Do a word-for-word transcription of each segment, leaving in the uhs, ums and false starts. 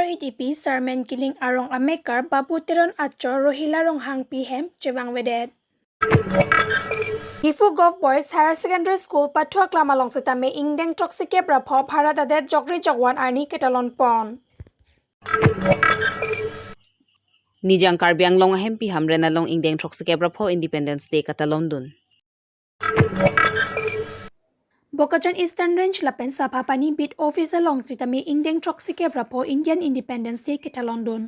Hidipi Sarmen Kiling arong amekar Babu Teron achor Rohila Ronghangpi hem chevangvedet. Diphu Govt Boys Higher Secondary School pathu aklam along sitame ingdeng throksi kep ra pho Bharat adet jokri jokvan arni ketalon pon. Nijang Karbi Anglong ahempi Hamren along ingdeng throksi kep ra pho Independence Day katalon dun. Bokajan Eastern Range lapen Saphapani Beat Office along sitame ingdeng throksi kep ra pho Indian Independence Day ketalon dun.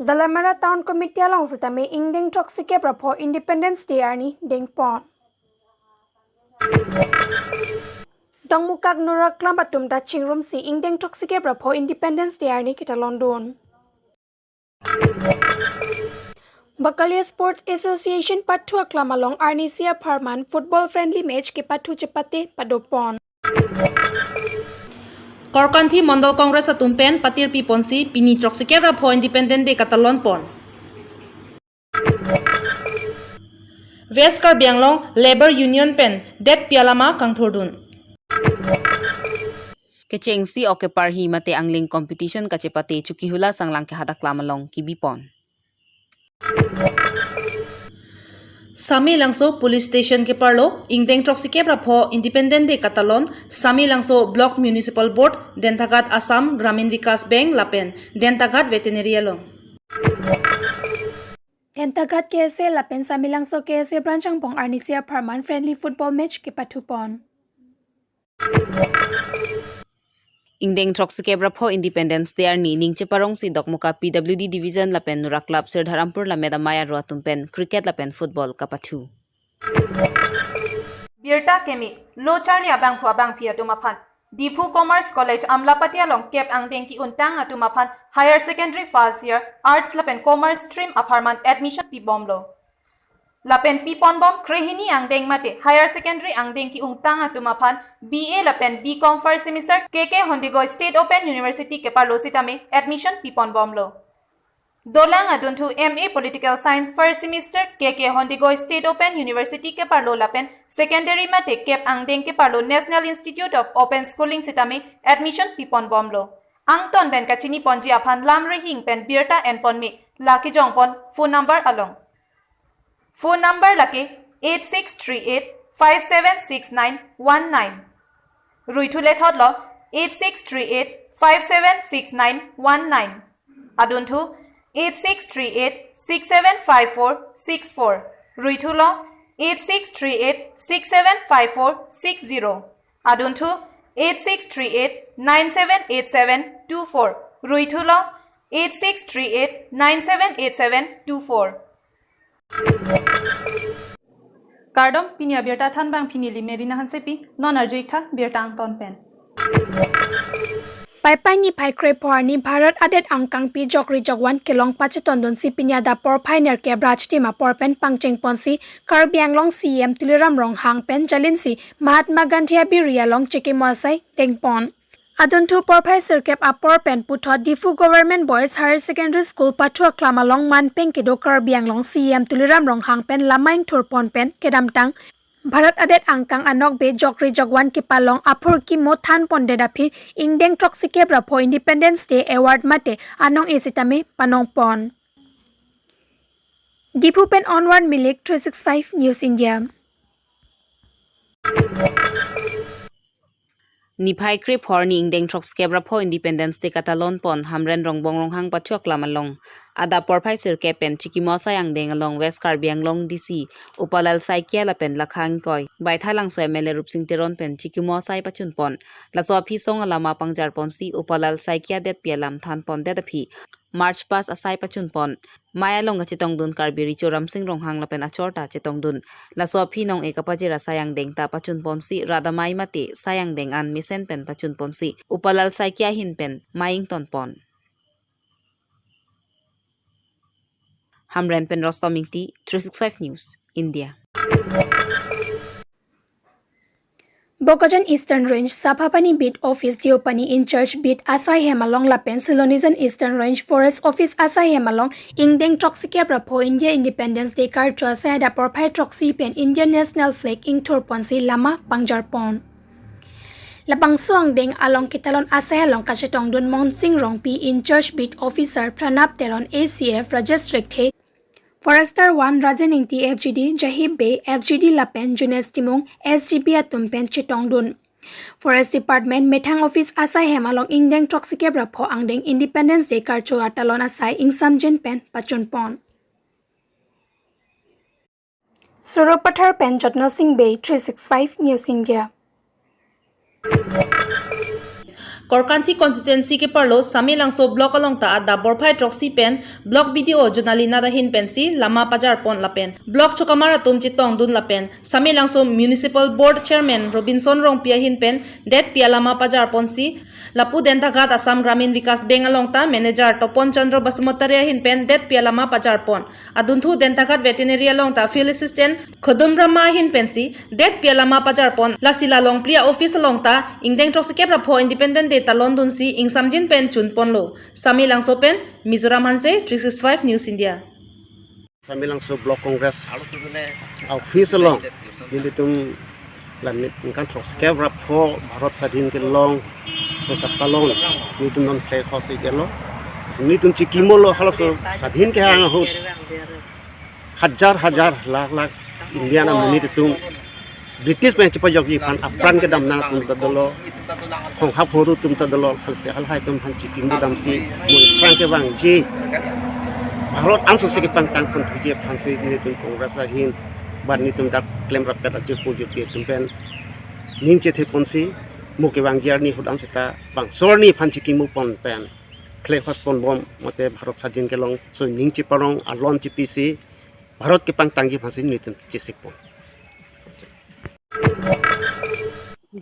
Dalamara Town Committee along sitame ingdeng throksi kep ra pho Independence Day arni dengpon. Dongmukak Nurak Club atum ta chingrumsi ingdeng throksi kep ra pho Independence Day arni ketalon dun. Bakalia Sports Association pathu aklam along arnisi apharman football friendly match kepathu chepate padopon. Korkanthi Mondol Congress atum pen patirpi ponsi pini throksi kep ra pho Independence Day katalon pon. West Karbi Anglong Labour Union pen detpi alama kangthurdun. Kechengsi ok keparhi mate angling competition kachepate Chokihola Sanglang kehadak lam along kibipon. Samelangso Police Station keparlo ingdeng throksi kep ra pho Independence Day katalon Samelangso Block Municipal Board, Dentaghat Assam Gramin Vikas Bank lapen Dentaghat Veterinary along. Dentaghat K S A lapen Samelangso K S A branch angbong arnisi apharman friendly football match kepathupon. Ingdeng throksi kep ra pho Independence Day arni ning cheparongsi Dokmoka P W D Division lapen Nurak Club Sirdharampur Lammet Amei aro atum pen cricket lapen football kapathu. Birta keme, lo charli abangphu abangphi atum aphan. Diphu Commerce College Amlapati along kep angdeng ki-untang atum aphan Higher Secondary first year Arts lapen Commerce stream apharman admission pibomlo. Lapen piponbom krehini angdeng mate Higher Secondary angdeng ki-untang atum aphan B A lapen B Com first semester K K Hondigoy State Open University keparlo sitame admission piponbomlo. Dolang adunthu M A Political Science first semester K K Hondigoy State Open University keparlo lapen secondary mate kep angdeng keparlo National Institute of Open Schooling sitame admission piponbomlo. Angton pen kachiniponji aphan lamrihing pen birta enponme, lake jongpon phone number along. Phone number lake eight six three eight five seven six nine one nine. Ruithu lethotlo eight six three eight five seven six nine one nine. Adunthu eight six three eight six seven five four six four. Ruithulo eight six three eight six seven five four six zero. Adunthu eight six three eight nine seven eight seven two four. Ruithulo eight six three eight nine seven eight seven two four. Kardom, pini abirta thanbang pini Limerina Hansepi, non arju-iktha birta angton pen. Paipai niphai krepho arni Bharat adet angkangpi jokri jokvan kelong pachetondunsi pini adap porphai nerkep ra chitim apor pen pangchengponsi Karbi Anglong C E M Tuliram Ronghang pen jalinsi Mahatma Gandhi abiri along chekimo asai dengpon. Adunthu porphai sirkep apor pen puthot Diphu Government Boys Higher Secondary School pathu aklam along manpeng kedo Karbi Anglong C E M Tuliram Ronghang pen lamang thurpon pen kedamtang Bharat adet angkang anokbe jokri jokvan kepalong aphurkimo thanpondet aphi ingdeng throksi kep ra pho Independence Day Award mate anong-e sitame panongpon. Diphu pen Onward Milik, three six five News India. Niphai krepho arni ingdeng throksi kep ra pho Independence Day katalonpon Hamren Rongbong Ronghang pathu aklam along. Adap porphai sirkep pen chekimo asai angdeng along West Karbi Anglong D C Upalal Saikia lapen Lakha Ingkoi, Baithalangso M L A Rupsing Teron pen chekimo asai pachunpon. Laso aphi song alama pangjarponsi Upalal Saikia detpi alam thanpondet aphi March past asai pachunpon. Mei along kachetongdun Karbi Recho Ramsing Ronghang lapen achor ta chetongdun. Laso aphi nong-e kapajir asai angdeng ta pachunponsi rat amei mate sai angdeng an mesen pen pachunponsi Upalal Saikia ahin pen mei ingtonpon. Hamren pen Rostom Ingti, three six five News, India. Bokajan Eastern Range Saphapani Beat Office Deopani in-charge beat asai hem along lapen Silonijan Eastern Range Forest Office asai hem along ingdeng throksi kep ra pho India Independence Day karcho asai adap porphai throksi pen Indian National Flag ingthurponsi lama pangjarpon. Labangso angdeng along ketalon asai along kachetongdun Monsing Rongpi, in charge beat officer Pranab Teron, A C F Rajesh Rekthe, Forester one Rajan Ingti, F G D Jahib Bey, F G D lapen Junes Timung, S G B atum pen chetongdun. Forest Department methang office asai hem along ingdeng throksi kep ra pho angdeng Independence Day karcho atalon asai ingsamjin pen pachunpon. Surupathar pen Jotno Sing Bey, three six five News India. Korkanthi constituency keparlo Samelangso block along ta adap porphai throksi pen block B D O Jonali Nath ahin pensi lama pajarpon lapen block chokamar atum chetongdun lapen Samelangso Municipal Board Chairman Robinson Rongpi ahin pen detpi alama pajarponsi lapu Dentaghat Assam Gramin Vikas Bank along ta manager Topon Chandra Basumatary ahin pen detpi alama pajarpon. Adunthu Dentaghat Veterinary along ta Field Assistant Khodum Brahma ahin pensi detpi alama pajarpon. Lasi la Longpli a-office along ta ingdeng throksi kep ra pho Independence Day talondunsi ingsamjin pen chunponlo. Samelangso pen Mizoram Hanse, three six five News India. Samelangso Block Congress office along nelitum la ningkan throksi kep ra pho Bharat Sadhin kelong so katalon nelitum non flag hoist iklo. Nelitum chikimolo halaso Sadhin kehang ahut hajar hajar lakh lakh Indian amonit atum British pen chepajokji aphan apran kedam nang atum ta dolo, khonghap horu atum ta dolo, halse halahai atum aphan chikim damsi, mo aphrang kevangji, Bharat anso si kepangtang aphan thuji aphansi nelitum Congress ahin, ba nelitum dak klem rapet achirpo jirpi atum pen ning chetheponsi, mo kevangji arni ahut an seta bangso arni aphan chikimupon pen flag hoist ponbom mate Bharat Sadhin kelong so ning cheparong alon chepisi Bharat kepangtangji aphansi nelitum chesikpon.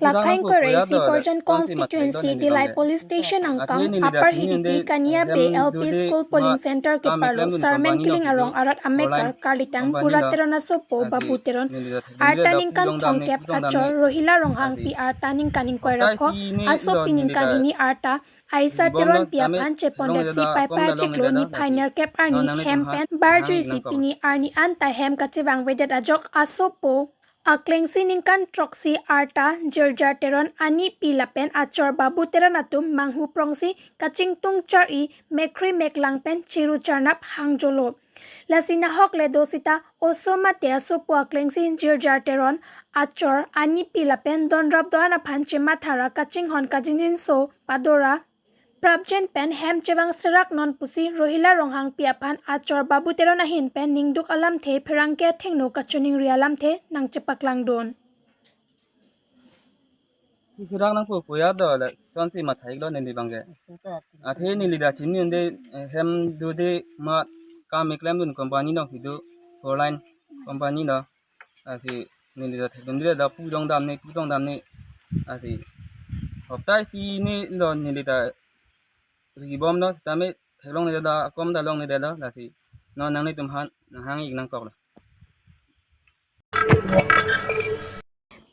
Lakha ingkoi ra isi Borjan constituency Dillai police station angkang Upper Hidipi Kania Bey L P school polling center keparlo Sarmen Killing arong arat amekar karlitang Pura Teron asopo Babu Teron arta ningkan thomkep, achor Rohila Ronghangpi arta ningkan ingkoi ra pho, asopi ningkan hini arta Aisa Teronpi aphan chepondetsi paipai achiklo niphai nerkep arni hem pen barjuisi pini arni anta hem kachevangvedet ajok asopo aklengsi ningkan throksi arta Jirjar Teron anipi lapen achor Babu Teron atum manghu prongsi kachingtung char-i mekhri meklang pen chiru charnap hangjolo. Lasi nahok le do sita oso mate asopo aklengsi Jirjar Teron achor anipi lapen donrap do-an aphan chematha ra kachinghon kajingjinso padora prapjin pen hem chevang serak non pusi Rohila Ronghangpi aphan achor Babu Teron ahin pen ningduk alamthe pherangke athengno kachiningri alamthe nangchepaklangdun. Isi rak nangpo puya do le tonsi matha iklo neli abangke. Athe neli ta chini unde, eh, hem do de ma kam keklemdun company alongsi do four line company lo. Lasi neli ta thekdunde lo pu dongdam ne pu dongdam ne. Lasi hopta isi ne lo neli ta ribom lo sitame theklongle lo akom ta longle lo lasi non nanglitum aphan nanghang ik nangkoklo.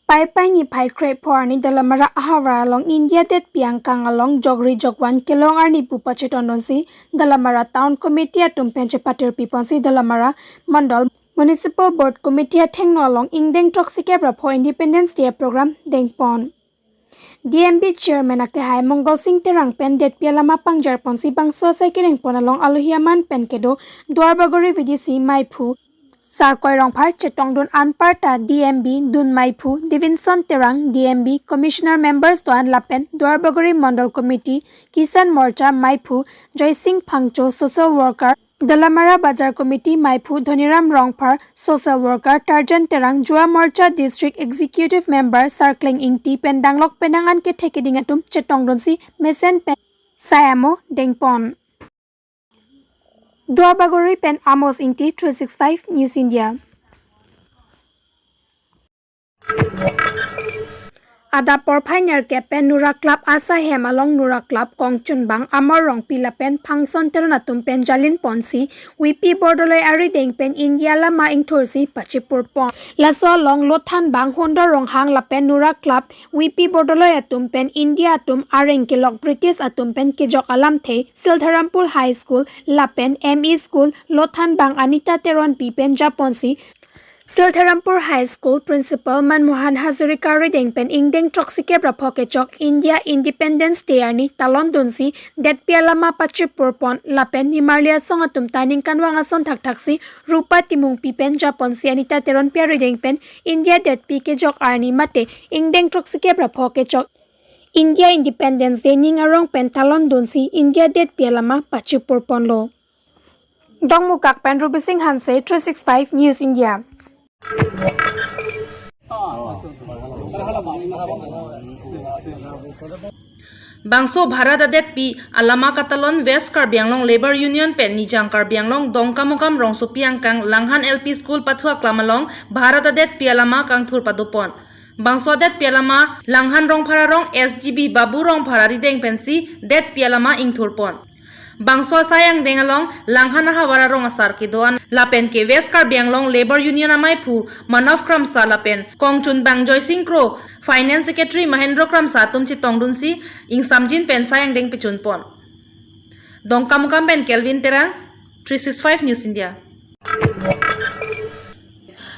Paipai niphai krepho arni Dolamara ahavar along India detpi angkang along jokri jokvan kelong arni pu pachetondunsi Dolamara Town Committee atum pen chepatirpiponsi Dolamara Mondol Municipal Board Committee athengno along ingdeng throksi kep ra pho Independence Day program dengpon. D M B Chairman akehai Mongol Sing Terang pen detpi alama pangjarponsi bangso asai kedengpon along alohi aman pen kedo Duarbagori V D C maiphu Sarkoi Rongphar chetongdun anparta D M B dun maiphu Devinson Terang, D M B Commissioner members do-an lapen Duarbagori Mondol Committee Kisan Morcha maiphu Joysing Phangcho, social worker, Dolamara Bazar Committee maiphu Dhoniram Rongphar, social worker, Tarjan Terang, Yuva Morcha District Executive Member Sarkleng Ingti pen danglok penang an kethe keding atum chetongdunsi mesen pen sai amo dengpon. Duarbagori pen Amos Ingti, three six five News India. Adap porphai nerkep pen Nura Club asai hem along Nura Club kongchunbang Amor Rongpi lapen Phangson Teron atum pen jalinponsi V P Bordoloi arideng pen India lama ingthursi pachipurpon. Laso along Lothanbang Hundor Ronghang lapen Nura Club V P Bordoloi atum pen India atum areng kelok British atum pen kejok alamthe Sildharampur High School lapen M E School Lothanbang Anita Teronpi pen japonsi Siltharampur High School Principal Manmohan Hazarika arideng pen ingdeng throksi kep ra pho kechok India Independence Day arni talon dunsi detpi alama pachipurpon lapen nimarli asong atum ta ningkanvang ason thakthaksi Rupa Timungpi pen japonsi Anita Teronpi arideng pen India detpi kejok arni mate ingdeng throksi kep ra pho kechok India Independence Day ning arong pen talon dunsi India detpi alama pachipurponlo. Dongmukak pen Ruby Singh Hanse, three six five News India. Bangso Bharat adetpi alama katalon West Karbi Anglong Labour Union pen Nijang Karbi Anglong Dongkamukam rongsopi angkang Langhan L P School pathu aklam along Bharat adetpi alama kangthur padopon. Bangso adetpi alama Langhan Rongphar arong S G B Babu Rongphar arideng pensi detpi alama ingthurpon. Bangso asai angdeng along Langhan ahavar arong asar kedo-an lapen ke West Karbi Anglong Labour Union amaiphu Manav Kramsa lapen kongchunbang Joysing Kro, Finance Secretary Mahendra Kramsa atum chetongdunsi ingsamjin pen sai angdeng pechunpon. Dongkamukam pen Kelvin Terang, three six five News India.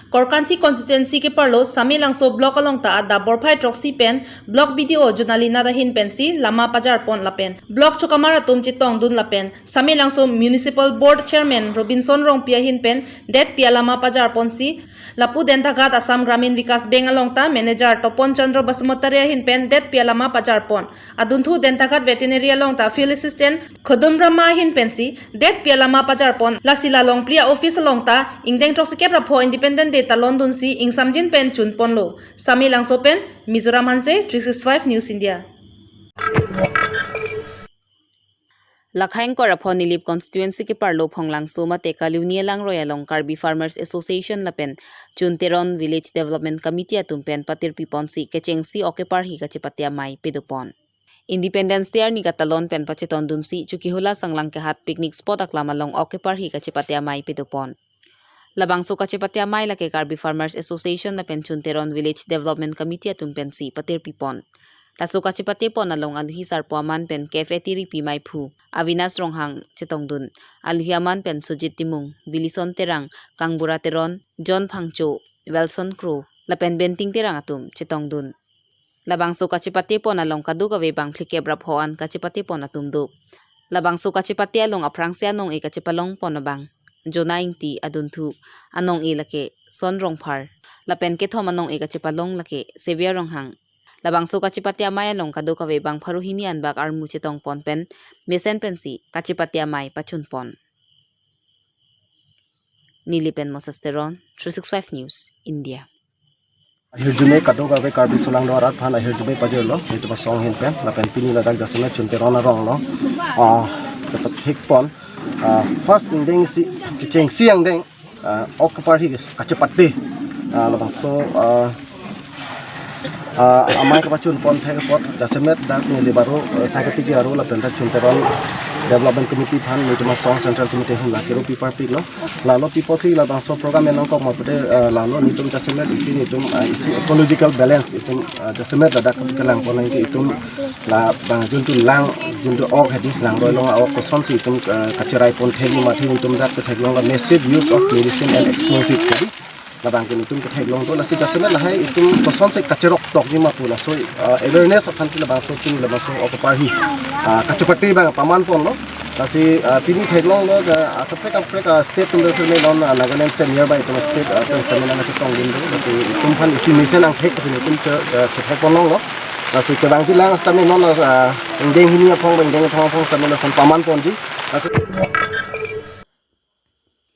Korkanthi constituency keparlo Samelangso block along ta adap borphai throksi pen block B D O Jonali Nath ahin pensi lama pajarpon lapen block chokamar atum chetongdun lapen Samelangso Municipal Board Chairman Robinson Rongpi ahin pen detpi alama pajarponsi lapu Dentaghat Assam Gramin Vikas Bank along ta manager Topon Chandra Basumatary ahin pen detpi alama pajarpon. Adunthu Dentaghat Veterinary along ta Field Assistant Khodum Brahma ahin pensi detpi alama pajarpon. Lasi la Longpli a-office along ta ingdeng throksi kep ra pho Independence Day talon dunsi ingsamjin pen chunponlo. Samelangso pen Mizoram Hanse, three six five News India. Lakhang kora pho Nilip constituency keparlo Phonglangso mate Kaluni alangroi along Karbi Farmers Association lapen Chunteron Village Development Committee atum pen patirpiponsi kechengsi ok keparhi kachepate amei pedopon. Independence Day arni katalon pen pachetondunsi Chokihola Sanglang Kehat picnic spot aklam along ok keparhi kachepate amei pedopon. Labangso kachepate amei lake Karbi Farmers Association lapen Chunteron Village Development Committee atum pensi patirpipon. Laso kachepatepon along aluhi sarpo aman pen K F A T ripi meiphu Avinas Ronghang chetongdun. Aluhi aman pen Sujit Timung, Bilison Terang, Kangbura Teron, John Phangcho, Wilson Kro lapen Benting Terang atum chetongdun. Labangso kachepatepon along kadokave bang phlikep ra pho an kachepatepon atum do. Labangso kachepate along aphrangsi anong-e kachepalongpon abang Jona Ingti, adunthu anong-e lake Son Rongphar lapen kethom anong-e kachepalong lake Xavier Ronghang. Labangso kachepate amei along kadokave bang pharo hini anbak armu chetongpon pen mesen pensi kachepate amei pachunpon. Nilip pen Moses Teron, three six five News India. Ahirjume kadokave Karbi solangdo arat aphan ahirjume pajirlo, nitum asong ahin pen, lapen pini ladak jasemet Chunteron arong along, ah, dapat thikpon, ah, first ingdeng si, kechengsi angdeng, ah, ok keparhi kachepate, ah, labangso, ah, ah, amei kepachunpon thek apot jasemet dak neli baru, eh, saketi aro lapen dak Chunteron Development Committee aphan nitum asong Central Committee ahin lake ro piparpiklo. Lalo piposi labangso program enong kok mapute, eh, lalo nitum jasemet isi nitum, eh, isi ecological balance itum, eh, jasemet ladak kelangpon nangji itum labang juntu lang juntu ok hedi langroi along ok kosonsi itum, eh, kacheraipon thekji mati nitum dak ketheklong la massive use of medicine and explosive hedi. Labang ke nitum ketheklong do lasi jasemet lahai itum kosonsi kacherok tokji ma pu laso, eh, awareness aphansi labangso pini labangso ok keparhi, ah, kachepate abang pamanponlo. Lasi, ah, pini theklonglo, ah, kaprek kaprek, ah, state atum seme non, ah, Nagaland state nearby itum state, ah, atum seme nangchetongdun do. Lasi itum aphan isi mesen angthek pusi itum che, ah, chethekponlonglo. Lasi kevangji lang sitame non, ah, ingdeng hini aphong, ingdeng aphong aphong sitame lason pamanponji. Lasi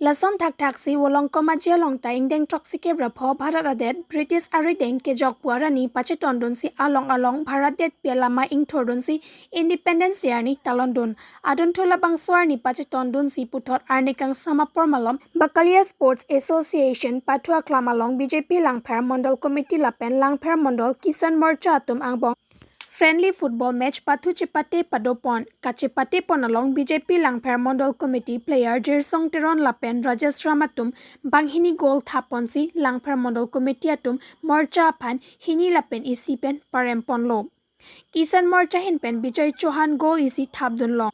Lason thakthaksi Volongkom Aji along ta ingdeng throksi kep ra pho Bharat adet British arideng kejok pu arni pachetondunsi along along Bharat detpi alama ingthurdunsi Independence Day arni talondun. Adunthu labangso arni pachetondunsi puthot arni kangsam apor malom Bakalia Sports Association pathu aklam along B J P Langpher Mondol Committee lapen Langpher Mondol Kisan Morcha atum angbong friendly football match pathu chepate padopon. Kachepatepon along B J P Langpher Mondol Committee player Jirsong Teron lapen Rajesh Ram atum banghini goal thapponsi Langpher Mondol Committee atum Morcha aphan hini lapen isi pen paremponlo. Kisan Morcha ahin pen Bijoy Chauhan goal isi thapdunlong.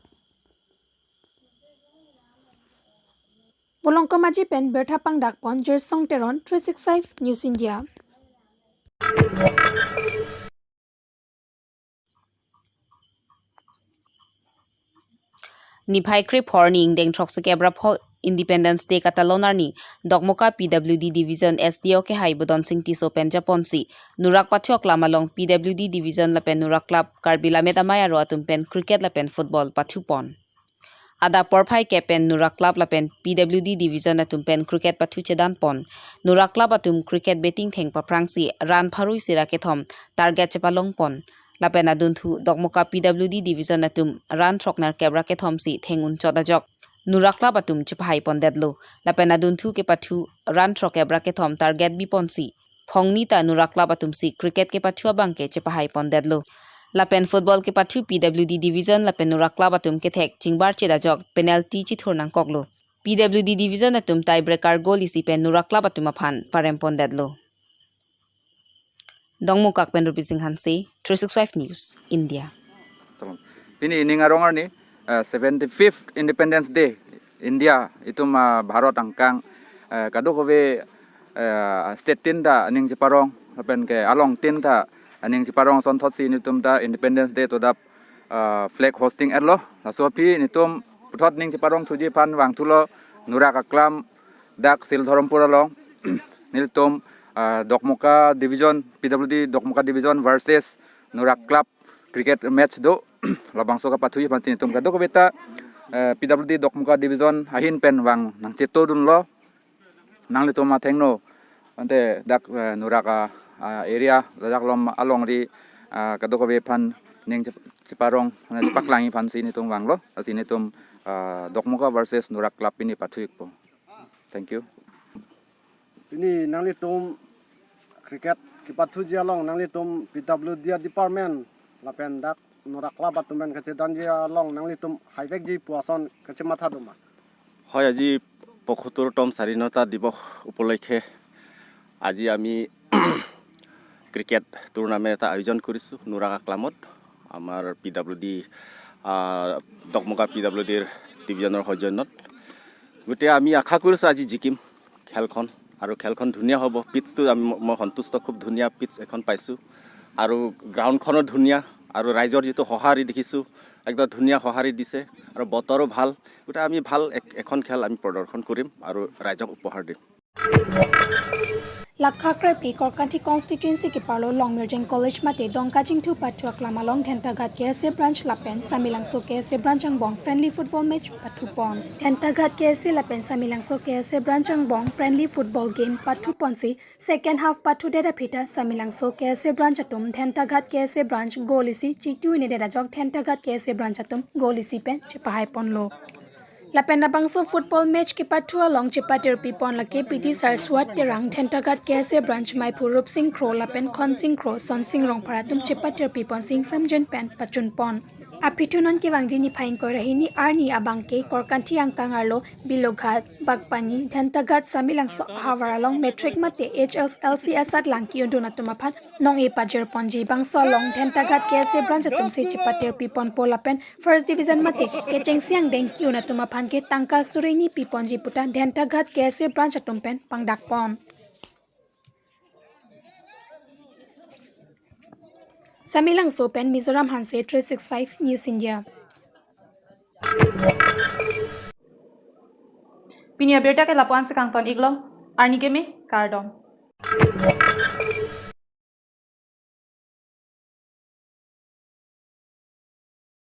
Bolongkom Aji pen birta pangdakpon Jirsong Teron, three six five News India. Niphai krepho arni ingdeng throksi kep ra pho Independence Day katalon arni Dokmoka P W D Division S D O kehai Bodon Sing Tisso pen japonsi nurak pathu aklam along P W D Division lapen Nurak Club, Karbi Lammet Amei Aro atum pen cricket lapen football pathupon. Adap porphai kep pen Nurak Club lapen P W D Division atum pen cricket pathu chedanpon. Nurak Club atum cricket batting theng paphrangsi run pharo isi ra kethom target chepalongpon. Lapen adunthu Dokmoka P W D Division atum run throk nerkep ra kethomsi theng unchot ajok Nurak Club atum chepahaipondetlo. Lapen adunthu kepathu run throkkep ra kethom target biponsi phongni ta Nurak Club atumsi cricket kepathu abangke chepahaipondetlo. Lapen football kepathu P W D Division lapen Nurak Club atum kethek chingbarchet ajok penalty chithur nangkoklo. P W D Division atum tiebreaker goal isi pen Nurak Club atum aphan parempondetlo. Dongmukak pen Rupi Sing Hanse, three six five News, India. Pini ining arong arni, eh, seventy-fifth Independence Day, India itum, ah, Bharat angkang, eh, kadokave, eh, state tin ta aning cheparong, lapen ke along tin ta aning cheparong asonthotsi nelitum ta Independence Day to adap, ah, flag hoisting etlo. Laso aphi nelitum puthot ning cheparongthuji aphan vangthulo Nurak Aklam dak Sil Dharampur along. Nelitum, ah, Dokmoka Division, P W D Dokmoka Division versus Nurak Club cricket match do. Labangso kapathuji aphansi nelitum kadokave ta, eh, P W D Dokmoka Division ahin pen vang nangchetodunlo. Nanglitum athengno ante dak, eh, Nurak, ah, ah, area ladak along alongri, ah, kadokave aphan ning chep-, cheparong, ah, chepaklangji aphansi nelitum vanglo. Lasi nelitum, ah, Dokmoka versus Nurak Club pini pathu-ikpo. Thank you. Pini nanglitum cricket kepathuji along nanglitum P W D department lapen dak Nurak Club atum pen kachedanji along nanglitum haivekji pu ason kachematha doma? হয়, আজি পঁয়সত্তৰতম স্বাধীনতা দিৱস উপলক্ষে আজি আমি cricket tournament এটা আয়োজন কৰিছোঁ নুৰাক আকলামত, আমাৰ পি ডাব্লিউ ডি, আহ, দকমকা পি ডাব্লিউ ডিৰ ডিভিজনৰ সৌজন্যত। গতিকে আমি আশা কৰিছোঁ আজি জিকিম খেলখন, আৰু খেলখন ধুনীয়া হ'ব। পিটছটো আমি, মই সন্তুষ্ট, খুব ধুনীয়া পিটছ এখন পাইছোঁ আৰু গ্ৰাউণ্ডখনো ধুনীয়া আৰু ৰাইজৰ যিটো সঁহাৰি দেখিছোঁ, একদম ধুনীয়া সঁহাৰি দিছে আৰু বতৰো ভাল। গতিকে আমি ভাল এক-, এখন খেল আমি প্ৰদৰ্শন কৰিম আৰু ৰাইজক উপহাৰ দিম। Lakha krephli Korkanthi constituency keparlo Longmirjeng College mate Dongka Jingthu pathu aklam along Dhentaghat K S A branch lapen Samelangso K S A branch angbong friendly football match pathupon. Dhentaghat K S A lapen Samelangso K S A branch angbong friendly football game pathuponsi second half pathudet aphi ta Samelangso K S A branch atum Dhentaghat K S A branch goal isi chitu-inedet ajok Dhentaghat K S A branch atum goal isi pen chepahaiponlo. Lapen labangso football match kepathu along chepatirpipon lake P T Saraswat Terang, Dhentaghat K S A branch maiphu Rupsing Kro lapen Khonsing Kro, Sonsing Rongphar atum chepatirpiponsi ingsamjin pen pachunpon. Aphi thu non kevangji niphai ingkoi ra hini arni abangke Korkanthi angkang arlo Biloghat, Bagpani, Dhentaghat, Samelangso ahavar along matric mate H S L C asatlang ki-undun atum aphan nong-e pajirponji. Bangso along Dhentaghat K S A branch atumsi chepatirpiponpo lapen first division mate kechengsi angdeng ki-un atum aphan ke tangka suri hini piponji pu ta Dhentaghat K S A branch atum pen pangdakpon. Samelangso pen Mizoram Hanse, three six five News India. Pini abirta ke lapu-ansi kangton-iklo, arni keme, kardom.